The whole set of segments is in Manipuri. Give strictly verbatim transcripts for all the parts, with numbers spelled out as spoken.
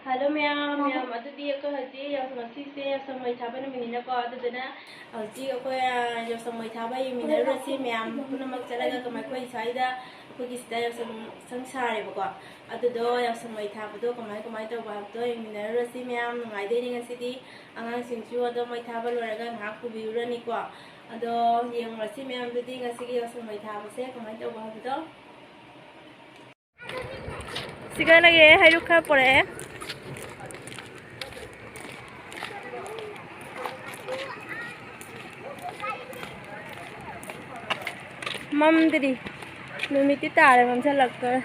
ꯍꯜꯂꯣ ꯃꯌꯥꯝ, ꯃꯌꯥꯝ, ꯑꯗꯨꯗꯤ ꯑꯩꯈꯣꯏ ꯍꯧꯖꯤꯛ ꯌꯥꯎꯁꯪ, ꯉꯁꯤꯁꯦ ꯌꯥꯎꯁꯪ ꯃꯩ ꯊꯥꯕ ꯅꯨꯃꯤꯠꯅꯤꯅꯀꯣ, ꯑꯗꯨꯗꯨꯅ ꯍꯧꯖꯤꯛ ꯑꯩꯈꯣꯏ, ꯑ, ꯌꯥꯎꯁꯪ ꯃꯩ ꯊꯥꯕ ꯌꯦꯡꯃꯤꯟꯅꯔꯨꯔꯁꯤ ꯃꯌꯥꯝ ꯄꯨꯝꯅꯃꯛ ꯆꯠꯂꯒ꯫ ꯀꯃꯥꯏ-, ꯑꯩꯈꯣꯏ ꯁ꯭ꯋꯥꯏꯗ ꯑꯩꯈꯣꯏꯒꯤ ꯁꯤꯗ ꯌꯥꯎꯁꯪ, ꯌꯥꯎꯁꯪ ꯁꯥꯔꯦꯕꯀꯣ, ꯑꯗꯨꯗꯣ ꯌꯥꯎꯁꯪ ꯃꯩ ꯊꯥꯕꯗꯣ ꯀꯃꯥꯏ ꯀꯃꯥꯏ ꯇꯧꯕ ꯍꯥꯏꯕꯗꯣ ꯌꯦꯡꯃꯤꯟꯅꯔꯨꯔꯁꯤ ꯃꯌꯥꯝ꯫ ꯅꯨꯡꯉꯥꯏꯗꯣꯏꯅꯤ ꯉꯁꯤꯗꯤ꯫ ꯑꯉꯥꯡꯁꯤꯡꯁꯨ ꯑꯗꯣ ꯃꯩ ꯊꯥꯕ ꯂꯣꯏꯔꯒ ꯉꯥꯏꯍꯥꯛ ꯄꯨꯕꯤꯔꯨꯔꯅꯤꯀꯣ꯫ ꯑꯗꯣ ꯌꯦꯡꯉꯨꯔꯁꯤ ꯃꯌꯥꯝꯗꯨꯗꯤ ꯉꯁꯤꯒꯤ ꯌꯥꯎꯁꯪ ꯃꯩ ꯊꯥꯕꯁꯦ ꯀꯃꯥꯏ ꯇꯧꯕ ꯍꯥꯏꯕꯗꯣ꯫ ꯁꯤꯒ ꯂꯩꯌꯦ, ꯍꯩꯔꯨꯛ ꯈꯔ ꯄꯨꯔꯛꯑꯦ꯫ ꯃꯝꯗ꯭ꯔꯤ, ꯅꯨꯃꯤꯠꯇꯤ ꯇꯥꯔꯦ, ꯃꯝꯁꯤꯜꯂꯛꯇꯣꯔꯦ꯫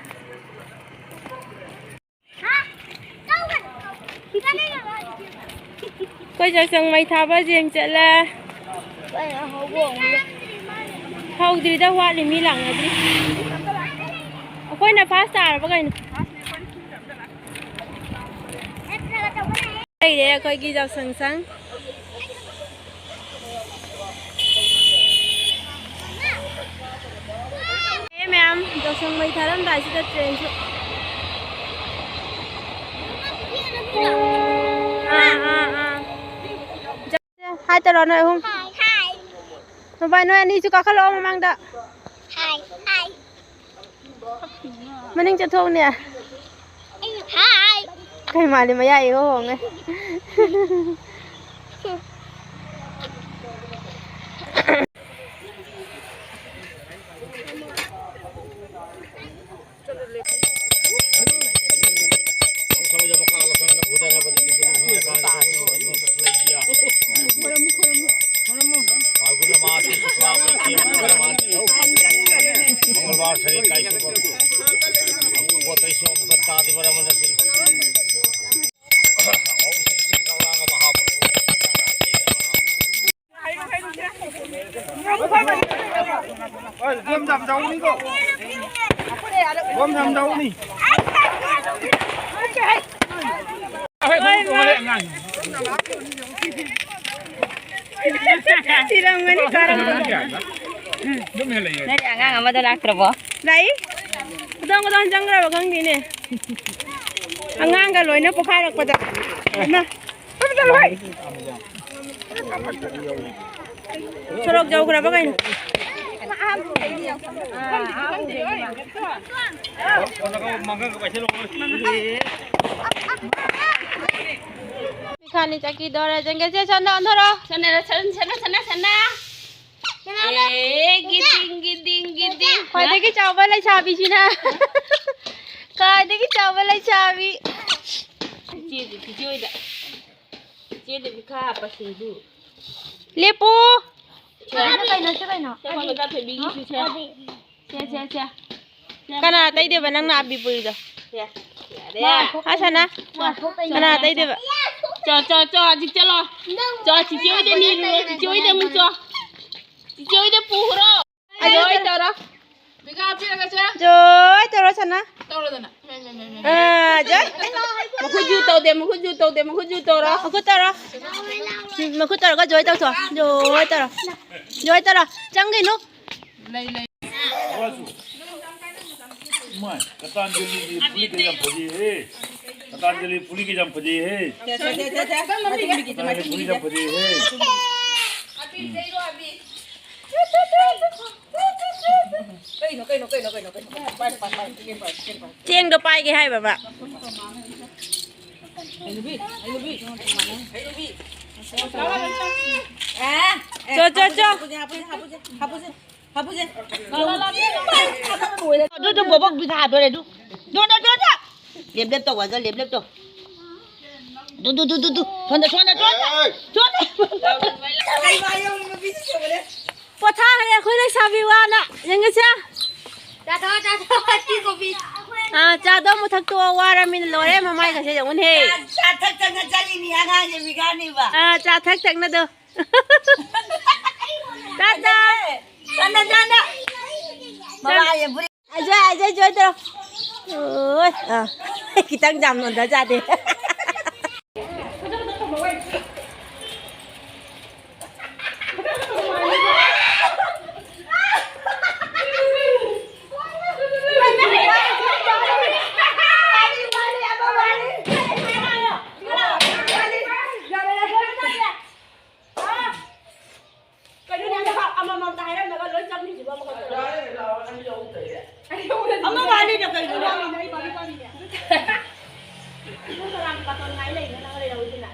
ꯑꯩꯈꯣꯏ ꯌꯥꯎꯁꯪ ꯃꯩ ꯊꯥꯕ ꯌꯦꯡ ꯆꯠꯂꯦ꯫ ꯍꯧꯗ꯭ꯔꯤꯗ, ꯋꯥꯠꯂꯤ, ꯃꯤ ꯂꯥꯛꯅꯗ꯭ꯔꯤ꯫ ꯑꯩꯈꯣꯏꯅ ꯐꯥꯔꯁ ꯇꯥꯔꯕ ꯀꯩꯅꯣ? ꯂꯩꯔꯦ ꯑꯩꯈꯣꯏꯒꯤ ꯌꯥꯎꯁꯪ ꯁꯪ꯫ ꯑꯦ ꯃꯌꯥꯝ, ꯌꯥꯎꯁꯪ ꯃꯩ ꯊꯥꯔꯝꯗꯥꯏꯁꯤꯗ ꯇ꯭ꯔꯦꯟꯁꯨ꯫ ꯑꯥ, ꯑꯥ, ꯑꯥ꯫ ꯍꯥꯏ ꯇꯧꯔꯣ ꯅꯣꯏ ꯑꯍꯨꯝ꯫ ꯍꯥꯏ, ꯍꯥꯏ꯫ ꯃꯕꯥꯏ, ꯅꯣꯏ ꯑꯅꯤꯁꯨ ꯀꯥꯈꯠꯂꯛꯑꯣ ꯃꯃꯥꯡꯗ꯫ ꯍꯥꯏ, ꯍꯥꯏ꯫ ꯃꯅꯤꯡ ꯆꯠꯊꯣꯛꯎꯅꯦ꯫ ꯍꯥꯏ꯫ ꯀꯩ ꯃꯥꯜꯂꯤ, ꯃꯌꯥ ꯏꯍꯣ ꯍꯣꯡꯉꯦ꯫ मंगलवार से इक्कीस को गोत्रेश्वर मुखत्ता आदि ब्रह्म दर्शन। ओम श्री श्री गौरांग महाप्रभु। ꯁꯤꯔꯝꯒꯅꯤ, ꯀꯥꯔꯝꯒꯅꯤ꯫ ꯑꯗꯨꯝ ꯍꯦꯜꯂꯛꯑꯦ꯫ ꯅꯪꯗꯤ ꯑꯉꯥꯡ ꯑꯃꯗꯣ ꯂꯥꯛꯇ꯭ꯔꯕꯣ? ꯂꯥꯛꯏ꯫ ꯀꯗꯥꯏ ꯀꯗꯥꯏ ꯆꯪꯈ꯭ꯔꯕ ꯈꯪꯗꯦꯅꯦ꯫ ꯑꯉꯥꯡꯒ ꯂꯣꯏꯅ ꯄꯣꯛꯈꯥꯏꯔꯛꯄꯗ꯫ ꯏꯃꯥ꯫ ꯁꯣꯔꯣꯛ ꯌꯧꯈ꯭ꯔꯕ ꯀꯩꯅꯣ? ꯈꯥꯅꯤ ꯆꯠꯈꯤꯗꯧꯔꯦ꯫ ꯆꯪꯒꯦ, ꯆꯦ, ꯁꯣꯝꯗ ꯑꯣꯟꯊꯣꯔꯛꯑꯣ꯫ ꯁꯅꯥ, ꯁꯅꯥ, ꯁꯅꯥ, ꯁꯅꯥ, ꯁꯅꯥ꯫ ꯑꯦ, ꯒꯤꯗꯤꯡ, ꯒꯤꯗꯤꯡ, ꯒꯤꯗꯤꯡ꯫ ꯈ꯭ꯋꯥꯏꯗꯒꯤ ꯆꯥꯎꯕ ꯂꯩꯁꯥꯕꯤꯁꯤꯅ꯫ ꯈ꯭ꯋꯥꯏꯗꯒꯤ ꯆꯥꯎꯕ ꯂꯩꯁꯥꯕꯤ꯫ ꯏꯆꯦꯗꯤ, ꯏꯆꯦ ꯍꯣꯏꯗ꯫ ꯏꯆꯦꯗꯤ ꯃꯤꯈꯥ ꯍꯥꯞꯄ ꯁꯤꯡꯖꯨ꯫ ꯂꯦꯞꯄꯨ꯫ ꯁꯦ꯫ ꯀꯩꯅꯣ, ꯁꯤ ꯀꯩꯅꯣ? ꯁꯦ, ꯃꯣꯏ ꯃꯆꯥ ꯊꯣꯏꯕꯤꯒꯤꯁꯨ ꯁꯦ꯫ ꯁꯦ, ꯁꯦ, ꯁꯦ꯫ ꯀꯅꯥ ꯇꯩꯗꯦꯕ ꯅꯪꯅ ꯑꯕꯤ ꯄꯨꯔꯤꯗꯣ? ꯁꯦ꯫ ꯌꯥꯔꯦ꯫ ꯑꯁꯅ꯫ ꯀꯅꯥ ꯇꯩꯗꯦꯕ? ꯆꯣ, ꯆꯣ, ꯆꯣ, ꯍꯧꯖꯤꯛ ꯆꯠꯂꯣ꯫ ꯆꯣ, ꯆꯤꯆꯦ ꯍꯣꯏꯗ ꯅꯤꯔꯨꯔꯣ, ꯆꯤꯆꯦ ꯍꯣꯏꯗ ꯑꯃꯨꯛ ꯆꯣ꯫ ꯆꯤꯆꯦ ꯍꯣꯏꯗ ꯄꯨꯈ꯭ꯔꯣ꯫ ꯖꯣꯏ ꯇꯧꯔꯣ꯫ ꯃꯤꯈꯥ ꯄꯤꯔꯒ ꯆꯦ꯫ ꯖꯣꯏ ꯇꯧꯔꯣ, ꯁꯅꯥ꯫ ꯇꯧꯔꯣꯗꯅ꯫ ꯃꯦ, ꯃꯦ, ꯃꯦ, ꯃꯦ, ꯃꯦ꯫ ꯑꯥ, ꯖꯣꯏ꯫ ꯃꯈꯨꯠꯁꯨ ꯇꯧꯗꯦ, ꯃꯈꯨꯠꯁꯨ ꯇꯧꯗꯦ, ꯃꯈꯨꯠꯁꯨ ꯇꯧꯔꯣ꯫ ꯃꯈꯨꯠ ꯇꯧꯔꯣ꯫ ꯎꯝ, ꯃꯈꯨꯠ ꯇꯧꯔꯒ ꯖꯣꯏ ꯇꯧꯊꯣꯛꯑꯣ꯫ ꯖꯣꯏ ꯇꯧꯔꯣ꯫ ꯖꯣꯏ ꯇꯧꯔꯣ꯫ ꯆꯪꯒꯤꯅꯨ꯫ ꯂꯩ, ꯂꯩ꯫ ꯏꯃꯥꯏ, ꯀꯇꯥꯟꯖꯂꯤꯒꯤ ꯐꯨꯔꯤꯠꯀ ꯌꯥꯝ ꯐꯖꯩꯍꯦ꯫ ꯀꯇꯥꯟꯖꯂꯤ ꯐꯨꯔꯤꯠꯀ ꯌꯥꯝ ꯐꯖꯩꯍꯦ꯫ ꯁꯦ, ꯁꯦ, ꯁꯦ, ꯁꯦ, ꯁꯦ꯫ ꯀꯇꯥꯟꯖꯂꯤ ꯐꯨꯔꯤꯠ ꯌꯥꯝ ꯐꯖꯩꯍꯦ꯫ ꯀꯩꯅꯣ, ꯀꯩꯅꯣ, ꯀꯩꯅꯣ, ꯀꯩꯅꯣ, ꯀꯩꯅꯣ? ꯄꯥꯏ, ꯄꯥꯏ, ꯄꯥꯏ, ꯆꯦꯡ ꯄꯥꯏ, ꯆꯦꯡ ꯄꯥꯏ, ꯆꯦꯡ ꯄꯥꯏ꯫ ꯆꯦꯡꯗꯣ ꯄꯥꯏꯒꯦ ꯍꯥꯏꯕ ꯃꯥ꯫ ꯍꯩꯅꯨꯕꯤ, ꯍꯩꯅꯨꯕꯤ, ꯍꯩꯅꯨꯕꯤ꯫ ꯑꯦ, ꯑꯦ, ꯆꯣ, ꯆꯣ, ꯆꯣ꯫ ꯍꯥꯞꯄꯨꯁꯦ, ꯍꯥꯞꯄꯨꯁꯦ, ꯍꯥꯞꯄꯨꯁꯦ, ꯍꯥꯞꯄꯨꯁꯦ, ꯍꯥꯞꯄꯨꯁꯦ꯫ ꯑꯗꯨ, ꯑꯗꯨ, ꯕꯣꯕꯣꯛ ꯄꯤꯊꯥꯗꯣꯔꯦ, ꯑꯗꯨ꯫ ꯑꯗꯨ, ꯑꯗꯨ, ꯑꯗꯨ, ꯑꯗꯨ꯫ ꯂꯦꯞ ꯂꯦꯞ ꯇꯧ, ꯋꯥꯖ ꯂꯦꯞ ꯂꯦꯞ ꯇꯧ꯫ ꯗꯨ, ꯗꯨ, ꯗꯨ, ꯗꯨ, ꯗꯨ꯫ ꯁꯣꯟꯗ, ꯁꯣꯟꯗ, ꯁꯣꯟꯗ꯫ ꯑꯦ! ꯁꯣꯟꯗ꯫ ꯄꯣꯊꯥꯈ꯭ꯔꯦ ꯑꯩꯈꯣꯏ ꯂꯩꯁꯥꯕꯤ ꯋꯥꯅ꯫ ꯌꯦꯡꯉꯁꯦ꯫ ꯆꯥꯊꯣꯛ, ꯆꯥꯊꯣꯛ, ꯇꯤ ꯀꯣꯐꯤ꯫ ꯑꯥ, ꯆꯥꯗꯣ ꯑꯃꯨꯛ ꯊꯛꯇꯣꯛꯑꯣ, ꯋꯥꯔꯃꯤꯅ ꯂꯣꯏꯔꯦ, ꯃꯃꯥꯏꯒꯁꯦ ꯌꯦꯡꯉꯨꯅꯦꯍꯦ꯫ ꯆꯥ ꯊꯛ ꯊꯛꯅ ꯆꯠꯂꯤꯅꯤ ꯑꯉꯥꯡꯁꯦ ꯕꯤꯒꯥꯅꯤꯕ꯫ ꯑꯥ, ꯆꯥ ꯊꯛ ꯊꯛꯅꯗꯣ꯫ ꯆꯥ, ꯆꯥ꯫ ꯆꯥꯅ, ꯆꯥꯅ꯫ ꯃꯃꯥꯏꯁꯦ ꯐꯨꯔꯤꯠ ꯑꯖꯣꯏ, ꯑꯖꯣꯏ, ꯖꯣꯏ ꯇꯧꯔꯣ꯫ ꯑꯣꯏ, ꯑꯥ꯫ ꯈꯤꯇꯪ ꯌꯥꯝ ꯅꯣꯟꯊ ꯆꯥꯗꯦ꯫ ꯋꯥꯔꯤꯗꯣ ꯀꯩꯅꯣ? ꯋꯥꯔꯤꯅꯦ, ꯑꯩ ꯋꯥꯔꯤ ꯋꯥꯔꯤꯅꯦ꯫ ꯅꯪ ꯀꯅꯥꯒꯤ ꯕꯥꯇꯣꯟ ꯉꯥꯏ ꯂꯩꯅꯣ, ꯅꯪ ꯂꯩꯍꯧꯔꯤꯗꯨꯅ?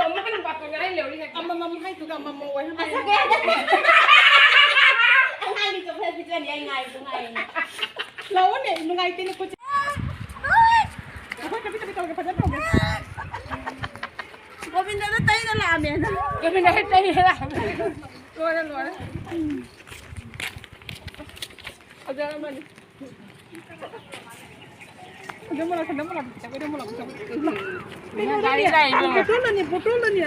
ꯑꯃꯅ ꯕꯥꯇꯣꯟ ꯉꯥꯏ ꯂꯩꯍꯧꯔꯤ ꯉꯥꯛꯇ꯫ ꯑꯃꯃꯝ ꯍꯥꯏꯗꯨꯒ ꯑꯃꯃꯝ ꯑꯣꯏꯍꯟꯕ ꯑꯁ, ꯌꯥꯏ꯫ ꯑꯩ ꯉꯥꯏꯔꯤꯗꯣ ꯐꯖꯅ ꯄꯤꯖꯅꯤ, ꯑꯩ ꯉꯥꯏꯔꯤꯗꯣ ꯉꯥꯏꯔꯤꯅꯦ꯫ ꯂꯥꯛꯑꯣꯅꯦ, ꯅꯨꯡꯉꯥꯏꯇꯦꯅꯦ ꯈꯨꯠꯁꯦ꯫ ꯑꯩꯈꯣꯏ ꯀꯕꯤ ꯀꯕꯤ ꯇꯧꯔꯒꯦ, ꯐꯖꯅ ꯇꯧꯒꯦ꯫ ꯒꯣꯕꯤꯟꯗꯗ ꯇꯩꯅ ꯂꯥꯛꯑꯝꯃꯦ꯫ ꯒꯣꯕꯤꯟꯗꯗ ꯇꯩꯅ ꯂꯥꯛꯑꯝꯃꯦ꯫ ꯂꯣꯏꯔꯦ, ꯂꯣꯏꯔꯦ꯫ ꯐꯖꯔꯝꯃꯅꯤ꯫ ꯈꯟꯗꯝꯃꯣ ꯂꯥꯎ, ꯈꯟꯗꯝꯃꯣ ꯂꯥꯎ, ꯈꯟꯗꯝꯃꯣ ꯂꯥꯎ, ꯈꯟꯗꯝꯃꯣ ꯂꯥꯎ꯫ ꯒꯥꯔꯤ ꯂꯥꯛꯏ ꯏꯕꯦꯝꯃ꯫ ꯕꯣꯇꯜꯗꯅꯤ, ꯕꯣꯇꯜꯗꯅꯤ꯫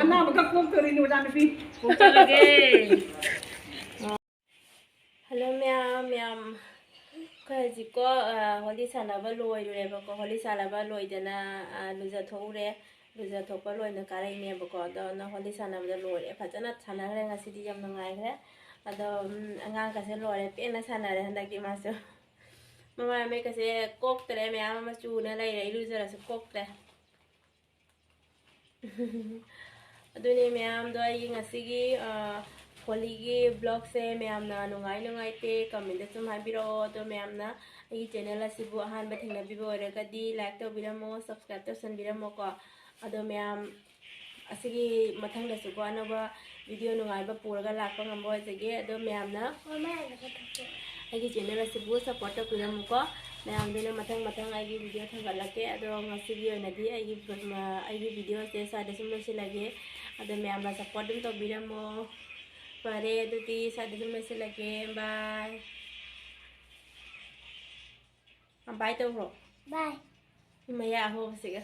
ꯑꯅꯥꯕ ꯈꯛ ꯄꯣꯛꯇꯣꯔꯤꯅꯤ, ꯑꯣꯖꯥ ꯅꯨꯄꯤ꯫ ꯄꯣꯛꯆꯔꯒꯦ꯫ ꯍꯜꯂꯣ ꯃꯌꯥꯝ, ꯃꯌꯥꯝ꯫ ꯑꯩꯈꯣꯏ ꯍꯧꯖꯤꯛꯀꯣ, ꯑ, ꯍꯣꯂꯤ ꯁꯥꯟꯅꯕ ꯂꯣꯏꯔꯨꯔꯦꯕꯀꯣ꯫ ꯍꯣꯂꯤ ꯁꯥꯟꯅꯕ ꯂꯣꯏꯗꯅ, ꯑ, ꯂꯨꯖꯊꯣꯛꯎꯔꯦ꯫ ꯂꯨꯖꯊꯣꯛꯄ ꯂꯣꯏꯅ ꯀꯥꯔꯛꯏꯅꯦꯕꯀꯣ꯫ ꯑꯗꯣ ꯅ ꯍꯣꯂꯤ ꯁꯥꯟꯅꯕꯗ ꯂꯣꯏꯔꯦ꯫ ꯐꯖꯅ ꯁꯥꯟꯅꯈ꯭ꯔꯦ ꯉꯁꯤꯗꯤ, ꯌꯥꯝ ꯅꯨꯡꯉꯥꯏꯈ꯭ꯔꯦ꯫ ꯑꯗꯣ, ꯎꯝ, ꯑꯉꯥꯡꯒꯁꯦ ꯂꯣꯏꯔꯦ, ꯄꯦꯟꯅ ꯁꯥꯟꯅꯔꯦ ꯍꯟꯗꯛꯇꯤ ꯃꯥꯁꯨ꯫ ꯃꯃꯥꯏ ꯃꯃꯤꯠꯀꯁꯦ ꯀꯣꯛꯇ꯭ꯔꯦ, ꯃꯌꯥꯝ ꯑꯃ ꯆꯨꯅ ꯂꯩꯔꯦ, ꯏꯔꯨꯖꯔꯁꯨ ꯀꯣꯛꯇ꯭ꯔꯦ꯫ ꯑꯗꯨꯅꯦ ꯃꯌꯥꯝꯗꯣ, ꯑꯩꯒꯤ ꯉꯁꯤꯒꯤ, ꯑ, ꯍꯣꯂꯤꯒꯤ vlogꯁꯦ ꯃꯌꯥꯝꯅ ꯅꯨꯡꯉꯥꯏ ꯅꯨꯡꯉꯥꯏꯇꯦ comment ꯁꯨꯝ ꯍꯥꯏꯕꯤꯔꯛꯑꯣ꯫ ꯑꯗꯣ ꯃꯌꯥꯝꯅ ꯑꯩꯒꯤ channel ꯑꯁꯤꯕꯨ ꯑꯍꯥꯟꯕ ꯊꯦꯡꯅꯕꯤꯕ ꯑꯣꯏꯔꯒꯗꯤ like ꯇꯧꯕꯤꯔꯝꯃꯣ, subscribe ꯇꯧꯁꯟꯕꯤꯔꯝꯃꯣꯀꯣ꯫ ꯑꯗꯣ ꯃꯌꯥꯝ ꯑꯁꯤꯒꯤ ꯃꯊꯪꯗꯁꯨꯀꯣ ꯑꯅꯧꯕ video ꯅꯨꯡꯉꯥꯏꯕ ꯄꯨꯔꯒ ꯂꯥꯛꯄ ꯉꯝꯕ ꯑꯣꯏꯖꯒꯦ꯫ ꯑꯗꯣ ꯃꯌꯥꯝꯅ ꯑꯩꯒꯤ channel ꯑꯁꯤꯕꯨ support ꯇꯧꯕꯤꯔꯝꯃꯨꯀꯣ꯫ ꯃꯌꯥꯝꯗꯨꯅ ꯃꯊꯪ ꯃꯊꯪ ꯑꯩꯒꯤ video ꯊꯥꯒꯠꯂꯛꯀꯦ꯫ ꯑꯗꯣ ꯉꯁꯤꯒꯤ ꯑꯣꯏꯅꯗꯤ ꯑꯩꯒꯤ, ꯑꯩꯒꯤ videoꯁꯦ ꯁ꯭ꯋꯥꯏꯗ ꯁꯨꯝ ꯂꯣꯏꯁꯤꯜꯂꯒꯦ꯫ ꯑꯗꯣ ꯃꯌꯥꯝꯅ support ꯑꯗꯨꯝ ꯇꯧꯕꯤꯔꯝꯃꯣ꯫ ꯐꯔꯦ, ꯑꯗꯨꯗꯤ ꯁ꯭ꯋꯥꯏꯗ ꯁꯨꯝ ꯂꯣꯏꯁꯤꯜꯂꯒꯦ꯫ Bye꯫ Bye ꯇꯧꯈ꯭ꯔꯣ꯫ Bye꯫ ꯃꯌꯥ ꯑꯍꯣꯕꯁꯤꯒ꯫